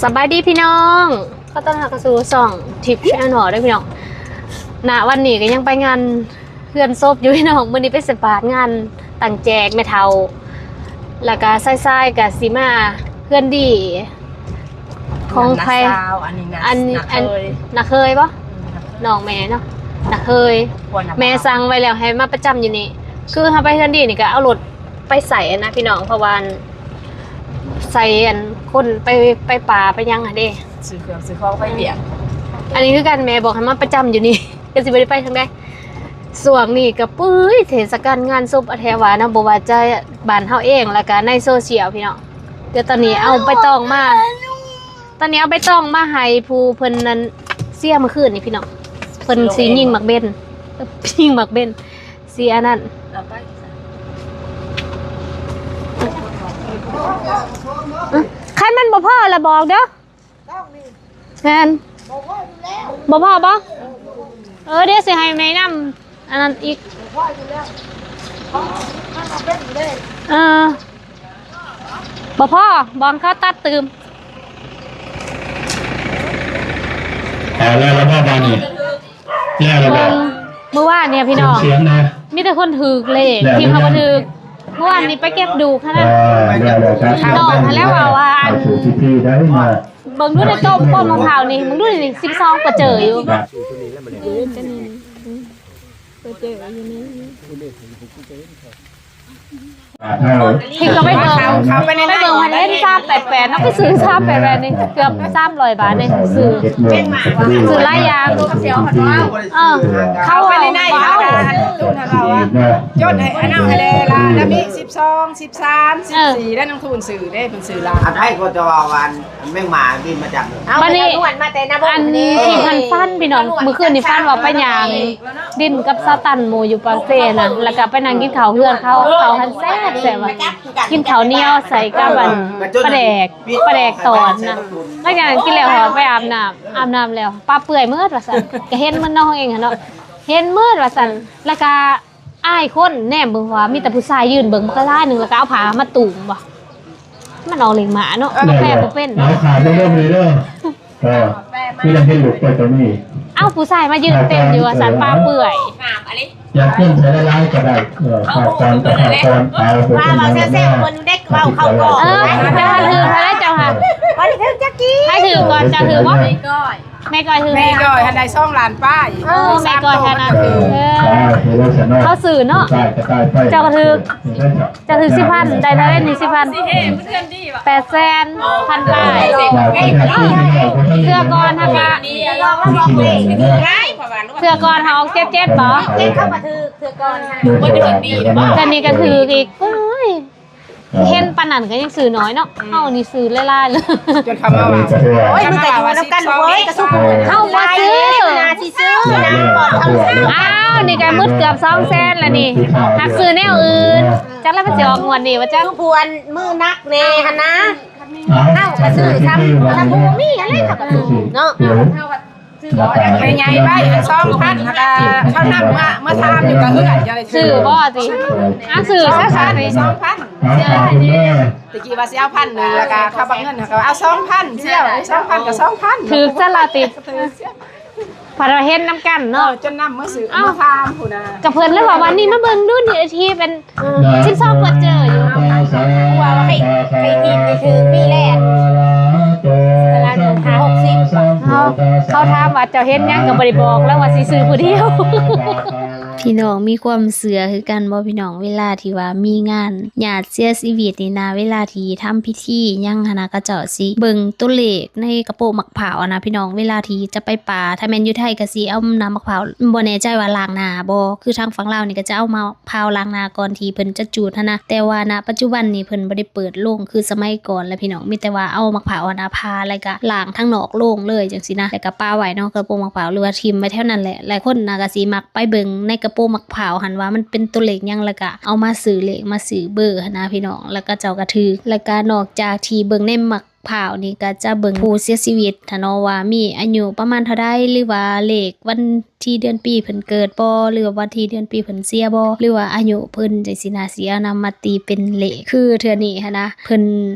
ສະບາຍດີພີ່ນ້ອງ ຂໍຕ້ອນຮັບເຂົ້າສູ່ຊ່ອງທິບແຊນແນວເດີພີ່ນ້ອງ. ນະ ວັນນີ້ກໍຍັງໄປງານເຮືອນສົບຢູ່ພີ່ນ້ອງ. ມື້ນີ້ໄປສະບາດງານຕັ້ງແຈກແມ່ເຖົ້າ ແລ້ວກໍສາຍໆກໍຊິມາເຮືອນດີ ຂອງໃຜ? ນ້າສາວ ອັນນີ້ນະ ອັນ ນ້າເຂີຍ ນ້າເຂີຍບໍ່? ອືມ ນ້າເຂີຍ ນ້ອງແມ່ເນາະ ນ້າເຂີຍ ແມ່ສັ່ງໄວ້ແລ້ວໃຫ້ມາປະຈຳຢູ່ນີ້. ຄືເຮົາໄປເຮືອນດີນີ້ກໍເອົາລົດໄປໃສ່ນະພີ່ນ້ອງ ເພາະວ່າໃສ່ອັນຄົນໄປ ໄປປ່າໄປຫຍັງຫັ້ນເດ້ ຊື້ເຄື່ອງຊື້ຂອງໄປວຽກ. ອັນນີ້ຄືກັນ ແມ່ບອກໃຫ້ມາປະຈຳຢູ່ນີ້ ກໍຊິບໍ່ໄດ້ໄປທາງໃດ. ຊ່ວງນີ້ກໍ ປຸ້ຍ ເທດສະການງານສົບອະແທວາເນາະ ບໍ່ວ່າຈະບ້ານເຮົາເອງ ແລ້ວກໍໃນໂຊຊຽວພີ່ນ້ອງ. ດຽວຕອນນີ້ເອົາໃບຕອງມາ ຕອນນີ້ເອົາໃບຕອງມາໃຫ້ຜູ້ເພິ່ນນັ້ນເສຍມື້ຄືນນີ້ພີ່ນ້ອງ. ເພິ່ນຊິຍິງໝາກເບັນ ຍິງໝາກເບັນ ຊິອັນນັ້ນ ເອົາໄປ ຄັນມັນບໍ່ພໍລະບອກເດີ. ແມ່ນ ບໍ່ພໍຢູ່ແລ້ວ ບໍ່ພໍບໍ່? ເອີ ດຽວຊິໃຫ້ແມ່ນຳອັນນັ້ນອີກ ບໍ່ພໍຢູ່ແລ້ວ ເອີ ບໍ່ພໍ ບອກເຂົາຕັດຕື່ມ. ເອົາແລ້ວ ແລ້ວບໍ່ບາດນີ້? ແລ້ວແລ້ວບໍ່? ເບິ່ງ ມື້ວານນີ້ພີ່ນ້ອງ ສຽງນະ ມີແຕ່ຄົນຖືກເລກ ແລ້ວ ທີ່ເຂົາບໍ່ຖືກ. ເມື່ອວານນີ້ໄປເກັບດູກຫັ້ນນະ ອ່າ ແລ້ວແລ້ວ ພີ່ນ້ອງຫັ້ນແຫຼະວ່າ ວ່າ ເຂົ້າສູ່ພິທີໄດ້ມາ ເບິ່ງດູໃນຕົ້ມ ຕົ້ມມະພ້າວນີ້ ເບິ່ງດູນີ້ ສິບສອງກວ່າເຈີຢູ່. ເອີ ກໍນີ້ ເອີ ກວ່າເຈີຢູ່ນີ້. ເຮົາ ເຮົາກໍໄປເບິ່ງ ເຂົ້າໄປໃນນັ້ນ ໄປເບິ່ງ ເຫັນສາມແປດແປດເນາະ ໄປຊື້ສາມແປດແປດນີ້ ເກືອບສາມຮ້ອຍບາດເດ້ ຊື້ ຊື້ຫຼາຍຢ່າງ ເອີ ເຂົ້າໄປໃນນັ້ນ ເອົາ ຕູ້ຫັ້ນວ່າ ຈົດໃຫ້ອັນນັ້ນໃຫ້ແດ່ລະ ລະມີສິບສອງ ສິບສາມ ສິບສີ່ ແລ້ວນ້ອງທູນຊື້ເດ້ ເພິ່ນຊື້ຫຼາຍ. ອັນໃດກໍຈະວ່າ ວ່າ ແມງໝາບິນມາຈາກ ເອົາ ບັດນີ້ ໄປນວດມາແຕ່ນະບົງ ອັນນີ້ ນີ້ ທີ່ເພິ່ນຝັນພີ່ນ້ອງ ມື້ຄືນນີ້ຝັນວ່າໄປຍ່າງຫຼິ້ນກັບສາວຕັນໝູ່ຢູ່ປາກເຊນະ ແລ້ວກໍໄປນັ່ງກິນເຂົ້າເຮືອນເຂົາ ເຂົ້າຫັ້ນແຊບແຊບວ່າ ກິນເຂົ້າໜຽວໃສ່ກັບອັນປາແດກ ປາແດກຕອນນະ. ຫຼັງຈາກນັ້ນກິນແລ້ວເຮົາໄປອາບນ້ຳ ອາບນ້ຳແລ້ວປາເປື່ອຍໝົດວ່າຊັ້ນ ກໍເຫັນມັນນອນເອງຫັ້ນເນາະ ເຫັນໝົດວ່າຊັ້ນ ແລ້ວກໍ ອາຍຄົນແນມເບິ່ງ ເພາະວ່າມີແຕ່ຜູ້ຊາຍຢືນເບິ່ງບັກຫຼາຍໜຶ່ງ ແລ້ວກໍເອົາຜ້າມາຕຸ້ມບໍ່ ມັນອອກເລກໝາເນາະ ເອີ ແປບໍ່ເປັນ ເອົາຂາລົງເດີ ເອີ ຄືຍັງເຫັນລູກໄປກໍມີ ເອົາຜູ້ຊາຍມາຢືນເຕັມຢູ່ວ່າຊັ້ນ ປາເປື່ອຍ ຢາກກິນໃສ່ຫຼາຍໆກໍໄດ້ ເອີ ເຂົ້າກ່ອນກໍເຂົ້າກ່ອນ ເອົາ ວ່າວ່າແຊວໆ ເພິ່ນເດັກເວົ້າເຂົ້າກ່ອນ ເອີ ເຈົ້າຫາຖືກເທົ່າໃດ ເຈົ້າຫາ ບໍ່ໄດ້ຖືກຈັກກີ ໃຜຖືກກ່ອນ ເຈົ້າຖືກບໍ່? ແມ່ກ້ອຍ ແມ່ກ້ອຍຖືກ ແມ່ກ້ອຍຫັ້ນໄດ້ສອງລ້ານປາຍ ເອີ ແມ່ກ້ອຍຫັ້ນນະ ເອີ ເຂົາຊື້ເນາະ ເຈົ້າກໍຖືກ ເຈົ້າຖືກສິບພັນ ໄດ້ເທົ່າໃດນີ້ ສິບພັນ ແປດແສນພັນປາຍ ເທື່ອກ່ອນຫັ້ນກະ ເທື່ອກ່ອນຫາອອກເຈັດເຈັດບໍ່? ເຈັດເຂົາກໍຖືກ ເທື່ອກ່ອນ ແຕ່ນີ້ກໍຖືກອີກ ໂອ້ຍ ເຫັນປານນັ້ນກໍຍັງຊື້ໜ້ອຍເນາະ ເຮົານີ້ຊື້ຫຼາຍໆເລີຍ ຈົນເຂົາມາວ່າ ໂອ້ຍ ມັນກໍຢູ່ນຳກັນເວີຍ ກໍຊຸມເຮົາບໍ່ຊື້ ໜ້າຊິຊື້ນະ ກ່ອນເຮົາຊື້ ອ້າວ ນີ້ກໍໝົດເກືອບສອງແສນແລ້ວນີ້ ຫາກຊື້ແນວອື່ນ ຈັກແລ້ວມັນຊິອອກງວດນີ້ບໍ່ຈັກ ຜູ້ອັນມືໜັກແດ່ຫັ້ນນະ ເຮົາກໍຊື້ຊ້ຳ ຖ້າຜູ້ບໍ່ມີຫັ້ນແຫຼະ ເຮົາກໍຖືກເນາະ. ແມ່ໃຫຍ່ໄວ້ອັນສອງພັນ ແລ້ວກໍເຂົານຳມາ ມາຖາມຢູ່ກັບເຮືອນ ຈັ່ງໃດ ຊື້ບໍ່ຕິ? ອ້າວ ຊື້ຊະຊັ້ນ ສອງພັນ ຕະກີ້ວ່າຊິເອົາພັນໜຶ່ງ ແລ້ວກໍເຂົາບັກເງິນ ເຂົາກໍເອົາສອງພັນ ຊິເອົາສອງພັນກໍສອງພັນ ຖືກຊະລະຕິ ພັດວ່າເຫັນນຳກັນເນາະ ເອີ ຈົນນຳມາຊື້ ເອົາ ມາຖາມພຸ້ນນະ ກໍເພິ່ນເລີຍວ່າ ວັນນີ້ມາເບິ່ງດູນີ້ ທີ່ເປັນ ເອີ ສິບສອງກວ່າເຈີຢູ່ ວ່າໃຫ້ ໃຫ້ຖືກ ໃຫ້ຖືກ ມີແລ້ວ ຫ້າຫົກສິບ ເຮົາ ເຮົາຖາມວ່າເຈົ້າເຫັນຫຍັງ ກໍບໍ່ໄດ້ບອກ ແລ້ວວ່າຊິຊື້ຜູ້ດຽວ. ພີ່ນ້ອງມີຄວາມເຊື່ອຄືກັນບໍ່ພີ່ນ້ອງ? ເວລາທີ່ວ່າມີງານຍາດເສຍຊີວິດນີ້ນະ ເວລາທີ່ທຳພິທີຫຍັງຫັ້ນນະ ເຂົາເຈົ້າຊິເບິ່ງຕົວເລກໃນກະໂປະໝາກພ້າວຫັ້ນນະພີ່ນ້ອງ ເວລາທີ່ຈະໄປປ່າ ຖ້າແມ່ນຢູ່ໄທກໍຊິເອົານ້ຳໝາກພ້າວ ບໍ່ແນ່ໃຈວ່າລ້າງໜ້າບໍ່ ຄືທາງຝັ່ງລາວນີ້ກໍຈະເອົາມາ ພ້າວລ້າງໜ້າກ່ອນທີ່ເພິ່ນຈະຈູດຫັ້ນນະ ແຕ່ວ່ານະປັດຈຸບັນນີ້ເພິ່ນບໍ່ໄດ້ເປີດໂລງຄືສະໄໝກ່ອນແລ້ວພີ່ນ້ອງ ມີແຕ່ວ່າເອົາໝາກພ້າວຫັ້ນນະຜ່າ ແລ້ວກະລ້າງທາງນອກໂລງເລີຍຈັ່ງຊີ້ນະ ແລ້ວກະປະໄວ້ເນາະ ກະໂປງໝາກພ້າວ ຫຼືວ່າຖິ້ມໄວ້ແຖວນັ້ນແຫຼະ ຫຼາຍຄົນນະກະຊິມັກໄປເບິ່ງໃນກະໂປງໝາກພ້າວຫັ້ນວ່າມັນເປັນຕົວເລກຫຍັງ ແລ້ວກະເອົາມາຊື້ເລກມາຊື້ເບີຫັ້ນນະພີ່ນ້ອງ ແລ້ວເຂົາເຈົ້າກະຖືກ ແລ້ວກະນອກຈາກທີ່ເບິ່ງໃນໝາກ ພ້າວນີ້ກໍຈະເບິ່ງຜູ້ເສຍຊີວິດຫັ້ນເນາະ ວ່າມີອາຍຸປະມານເທົ່າໃດ ຫຼືວ່າເລກວັນທີເດືອນປີເພິ່ນເກີດບໍ່ ຫຼືວ່າວັນທີເດືອນປີເພິ່ນເສຍບໍ່ ຫຼືວ່າອາຍຸເພິ່ນຈັ່ງຊີ້ນະ ຊິເອົານຳມາຕີເປັນເລກ ຄືເທື່ອນີ້ຫັ້ນນະ ເພິ່ນ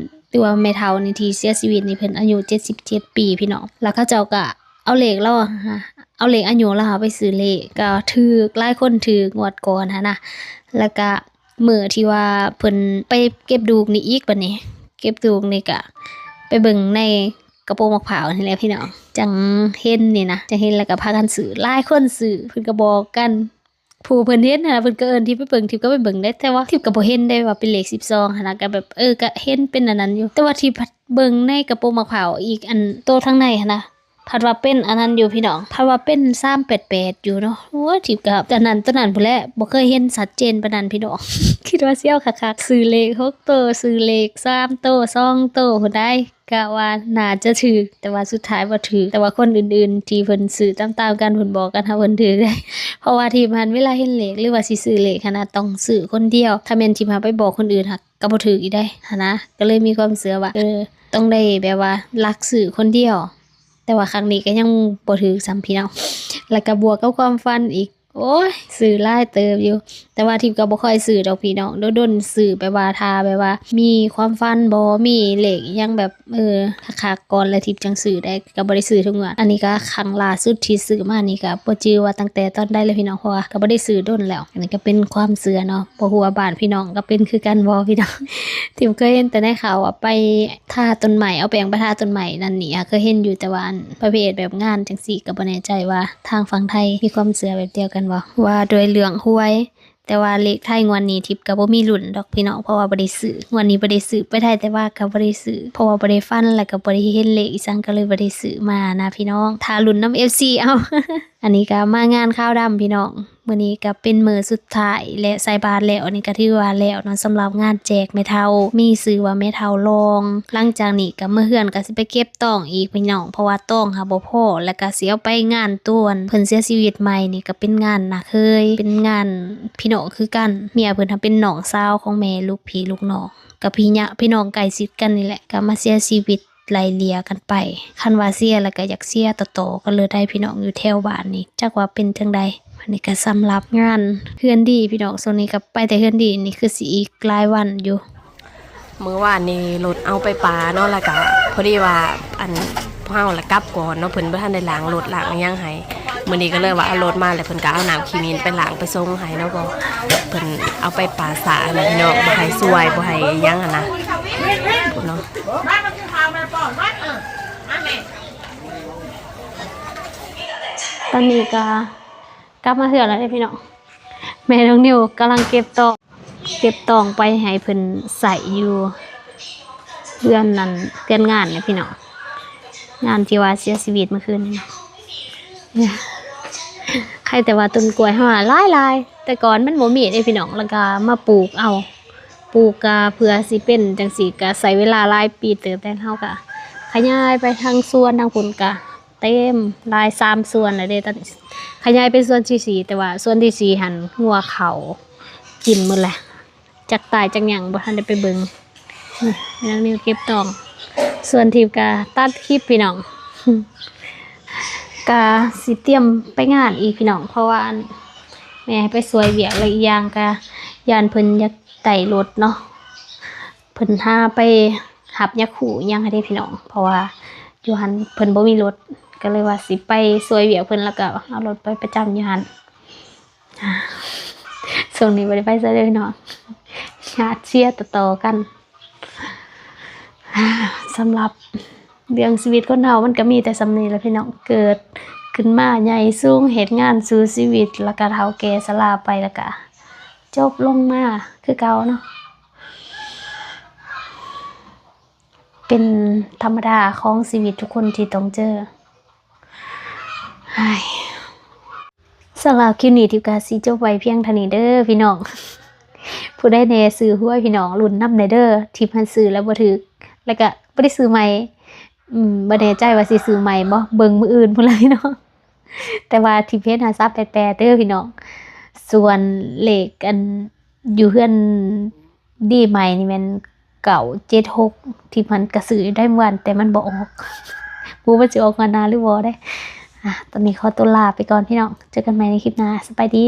ຫຼືວ່າແມ່ເຖົ້ານີ້ທີ່ເສຍຊີວິດນີ້ ເພິ່ນອາຍຸເຈັດສິບເຈັດປີພີ່ນ້ອງ. ແລ້ວເຂົາເຈົ້າກໍເອົາເລກລາວ ເອົາເລກອາຍຸລາວໄປຊື້ເລກ ກໍຖືກ ຫຼາຍຄົນຖືກງວດກ່ອນຫັ້ນນະ. ແລ້ວກໍມື້ທີ່ວ່າເພິ່ນໄປເກັບດູກນີ້ອີກ ບັດນີ້ເກັບດູກນີ້ກໍໄປເບິ່ງໃນກະໂປງໝາກພ້າວນີ້ແຫຼະພີ່ນ້ອງ ຈັ່ງເຫັນນີ້ນະ ຈັ່ງເຫັນ ແລ້ວກໍພາກັນຊື້ ຫຼາຍຄົນຊື້ ເພິ່ນກໍບອກກັນ ຜູ້ເພິ່ນເຫັນຫັ້ນນະ ເພິ່ນກໍເອີ້ນທິບໄປເບິ່ງ ທິບກໍໄປເບິ່ງເດ້ ແຕ່ວ່າທິບກໍບໍ່ເຫັນໄດ້ວ່າເປັນເລກສິບສອງຫັ້ນນະ ກໍແບບ ເອີ ກໍເຫັນເປັນອັນນັ້ນຢູ່ ແຕ່ວ່າທິບພັດເບິ່ງໃນກະໂປງໝາກພ້າວອີກ ອັນໂຕທາງໃນຫັ້ນນະ ພັດວ່າເປັນອັນນັ້ນຢູ່ພີ່ນ້ອງ ພັດວ່າເປັນສາມແປດແປດຢູ່ເນາະ. ໂອ້ຍ ທິບກໍອັນນັ້ນໂຕນັ້ນພຸ້ນແຫຼະ ບໍ່ເຄີຍເຫັນຊັດເຈນປານນັ້ນພີ່ນ້ອງ ຄິດວ່າຊິເອົາຄັກໆ ຊື້ເລກຫົກໂຕ ຊື້ເລກສາມໂຕ ສອງໂຕພຸ້ນໃດ໋ ກະວ່າໜ້າຈະຖືກ ແຕ່ວ່າສຸດທ້າຍບໍ່ຖືກ. ແຕ່ວ່າຄົນອື່ນໆທີ່ເພິ່ນຊື້ຕາມໆກັນ ເພິ່ນບອກກັນຫາເພິ່ນຖືກເດ້ ເພາະວ່າທິບຫັ້ນເວລາເຫັນເລກ ຫຼືວ່າຊິຊື້ເລກຫັ້ນນະ ຕ້ອງຊື້ຄົນດຽວ ຖ້າແມ່ນທິບຫາໄປບອກຄົນອື່ນຫັ້ນ ກໍບໍ່ຖືກອີກໄດ໋ຫັ້ນນະ. ກໍເລີຍມີຄວາມເຊື່ອວ່າ ເອີ ຕ້ອງໄດ້ແບບວ່າລັກຊື້ຄົນດຽວ ແຕ່ວ່າຄັ້ງນີ້ກໍຍັງບໍ່ຖືກຊ້ຳພີ່ນ້ອງ ແລ້ວກໍບວກກັບຄວາມຝັນອີກ ໂອ້ຍ ຊື້ຫຼາຍເຕີບຢູ່ ແຕ່ວ່າທິບກໍບໍ່ຄ່ອຍຊື້ດອກພີ່ນ້ອງ ດົນໆຊື້ ແບບວ່າຖ້າແບບວ່າມີຄວາມຝັນບໍ່ ມີເລກອີ່ຫຍັງແບບ ເອີ ຄັກໆກ່ອນ ແລ້ວທິບຈັ່ງຊື້ໄດ້ ກໍບໍ່ໄດ້ຊື້ທຸກງວດ. ອັນນີ້ກໍຄັ້ງລ່າສຸດທີ່ຊື້ມານີ້ ກໍບໍ່ຈື່ວ່າຕັ້ງແຕ່ຕອນໃດແລ້ວພີ່ນ້ອງ ເພາະວ່າກໍບໍ່ໄດ້ຊື້ດົນແລ້ວ. ອັນນີ້ກໍເປັນຄວາມເຊື່ອເນາະ ບໍ່ຮູ້ວ່າບ້ານພີ່ນ້ອງກໍເປັນຄືກັນບໍ່ພີ່ນ້ອງ ທິບເຄີຍເຫັນແຕ່ໃນຂ່າວວ່າໄປ ທາຕົ້ນໄມ້ ເອົາແປ້ງໄປທາຕົ້ນໄມ້ນັ້ນນີ້ ເຄີຍເຫັນຢູ່ ແຕ່ວ່າອັນປະເພດແບບງານຈັ່ງຊີ້ ກໍບໍ່ແນ່ໃຈວ່າທາງຝັ່ງໄທມີຄວາມເຊື່ອແບບດຽວກັນບໍ່ ວ່າດ້ວຍເລື່ອງຫວຍ. ແຕ່ວ່າເລກໄທງວດນີ້ທິບກໍບໍ່ມີລຸ້ນດອກພີ່ນ້ອງ ເພາະວ່າບໍ່ໄດ້ຊື້ ງວດນີ້ບໍ່ໄດ້ຊື້ ໄປໄທແຕ່ວ່າກໍບໍ່ໄດ້ຊື້ ເພາະວ່າບໍ່ໄດ້ຝັນ ແລ້ວກໍບໍ່ໄດ້ເຫັນເລກອີ່ຫຍັງ ກໍເລີຍບໍ່ໄດ້ຊື້ມານະພີ່ນ້ອງ. ຖ້າລຸ້ນນຳເອັຟຊີເອົາ ອັນນີ້ກໍມາງານຂາວດຳພີ່ນ້ອງ ມື້ນີ້ກໍເປັນມື້ສຸດທ້າຍ ແລະ ໃສ່ບາດແລ້ວ ອັນນີ້ກໍຖືວ່າແລ້ວເນາະ ສຳລັບງານແຈກແມ່ເຖົ້າ ມີຊື່ວ່າແມ່ເຖົ້າລອງ. ຫຼັງຈາກນີ້ກໍເມືອເຮືອນ ກໍຊິໄປເກັບຕອງອີກພີ່ນ້ອງ ເພາະວ່າຕອງຫາບໍ່ພໍ ແລ້ວກໍຊິເອົາໄປງານໂຕອັນເພິ່ນເສຍຊີວິດໃໝ່ນີ້ ກໍເປັນງານນ້າເຂີຍ ເປັນງານພີ່ນ້ອງຄືກັນ ເມຍເພິ່ນຫາເປັນນ້ອງສາວຂອງແມ່ລູກພີ່ລູກນ້ອງ ກໍພີ່ຍະ ພີ່ນ້ອງໃກ້ຊິດກັນນີ້ແຫຼະ ກໍມາເສຍຊີວິດ ໄລ່ເລ່ຍກັນໄປ ຄັນວ່າເສຍແລ້ວກໍຢາກເສຍຕໍ່ໆກັນເລີຍໄດ໋ພີ່ນ້ອງ ຢູ່ແຖວບ້ານນີ້ ຈັກວ່າເປັນຈັ່ງໃດ. ອັນນີ້ກໍສຳລັບງານເຮືອນດີພີ່ນ້ອງ ຊ່ວງນີ້ກໍໄປແຕ່ເຮືອນດີນີ້ ຄືຊິອີກຫຼາຍວັນຢູ່. ມື້ວານນີ້ລົດເອົາໄປປາເນາະ ແລ້ວກໍພໍດີວ່າ ອັນ ພວກເຮົາລະກັບກ່ອນເນາະ ເພິ່ນບໍ່ທັນໄດ້ລ້າງລົດລ້າງຫຍັງໃຫ້. ມື້ນີ້ກໍເລີຍວ່າເອົາລົດມາ ແລ້ວເພິ່ນກໍເອົານ້ຳຂີ້ໝິ່ນໄປລ້າງໄປຊົງໃຫ້ເນາະ ບໍ່ ເພິ່ນເອົາໄປປາສານະພີ່ນ້ອງ ບໍ່ໃຫ້ຊ່ວຍ ບໍ່ໃຫ້ຫຍັງຫັ້ນນະເນາະ. ຕອນນີ້ກໍກັບມາເຮືອນແລ້ວເດ້ພີ່ນ້ອງ ແມ່ນ້ອງນິວກຳລັງເກັບຕອງ ເກັບຕອງໄປໃຫ້ເພິ່ນໃຊ້ຢູ່ເຮືອນນັ້ນ ເຮືອນງານນີ້ພີ່ນ້ອງ ງານທີ່ວ່າເສຍຊີວິດມື້ຄືນນີ້. ໃຄແຕ່ວ່າຕົ້ນກ້ວຍເຮົາຫຼາຍໆ ແຕ່ກ່ອນມັນບໍ່ມີເດ້ພີ່ນ້ອງ ແລ້ວກໍມາປູກເອົາ ປູກກະເພື່ອຊິເປັນຈັ່ງຊີ້ ກະໃຊ້ເວລາຫຼາຍປີເຕີບ ແຕ່ເຮົາກະຂະຫຍາຍໄປທາງສວນທາງພຸ້ນກະເຕັມ ຫຼາຍສາມສວນແລ້ວເດ້ ຕອນນີ້ຂະຫຍາຍໄປສວນທີສີ່ ແຕ່ວ່າສວນທີສີ່ຫັ້ນງົວເຂົ້າກິນໝົດແລ້ວ ຈັກຕາຍຈັກຫຍັງ ບໍ່ທັນໄດ້ໄປເບິ່ງ. ນີ້ ແມ່ນ້ອງນິວເກັບຕອງ ສ່ວນທິບກະຕັດຄລິບພີ່ນ້ອງ ກະຊິຕຽມໄປງານອີກພີ່ນ້ອງ ເພາະວ່າ ອັນ ແມ່ໃຫ້ໄປຊ່ວຍວຽກ ແລະ ອີກຢ່າງກະຢ້ານເພິ່ນຢາກໄດ້ລົດເນາະ ເພິ່ນຫາໄປຮັບຢາຄູຫຍັງຫັ້ນເດ້ພີ່ນ້ອງ ເພາະວ່າຢູ່ຫັ້ນເພິ່ນບໍ່ມີລົດ ກໍເລີຍວ່າຊິໄປຊ່ວຍວຽກເພິ່ນ ແລ້ວກໍເອົາລົດໄປປະຈຳຢູ່ຫັ້ນ. ຊ່ວງນີ້ບໍ່ໄດ້ໄປໃສເລີຍພີ່ນ້ອງ ຍາດເສຍຕໍ່ໆກັນ. ສຳລັບເລື່ອງຊີວິດຄົນເຮົາມັນກໍມີແຕ່ສ່ຳນີ້ແຫຼະພີ່ນ້ອງ ເກີດຂຶ້ນມາໃຫຍ່ສູງ ເຮັດງານສູ້ຊີວິດ ແລ້ວກໍເຖົ້າແກ່ຊະລາໄປ ແລ້ວກໍຈົບລົງມາຄືເກົ່າເນາະ ເປັນທຳມະດາຂອງຊີວິດທຸກຄົນທີ່ຕ້ອງເຈີ. ສຳລັບຄລິບນີ້ທິບກໍຊິຈົບໄວ້ພຽງເທົ່ານີ້ເດີພີ່ນ້ອງ ຜູ້ໃດແດ່ຊື້ຫວຍພີ່ນ້ອງລຸ້ນນຳແດ່ເດີ ທິບຫັ້ນຊື້ແລ້ວບໍ່ຖືກ ແລ້ວກໍບໍ່ໄດ້ຊື້ໃໝ່ ອືມ ບໍ່ແນ່ໃຈວ່າຊິຊື້ໃໝ່ບໍ່ ເບິ່ງມື້ອື່ນພຸ້ນລະພີ່ນ້ອງ ແຕ່ວ່າທິບເຫັນຫາສາມແປດແປດເດີພີ່ນ້ອງ ສ່ວນເລກອັນຢູ່ເຮືອນ ດີໃໝ່ນີ້ແມ່ນເກົ້າເຈັດຫົກ ທີ່ມັນກະຊື້ຢູ່ໄດ້ເມື່ອວານ ແຕ່ມັນບໍ່ອອກ ບໍ່ຮູ້ວ່າຊິອອກງວດໜ້າຫຼືບໍ່ເດ້. ອາ ຕອນນີ້ຂໍຕົວລາໄປກ່ອນພີ່ນ້ອງ ເຈີກັນໃໝ່ໃນຄລິບໜ້າ ສະບາຍດີ.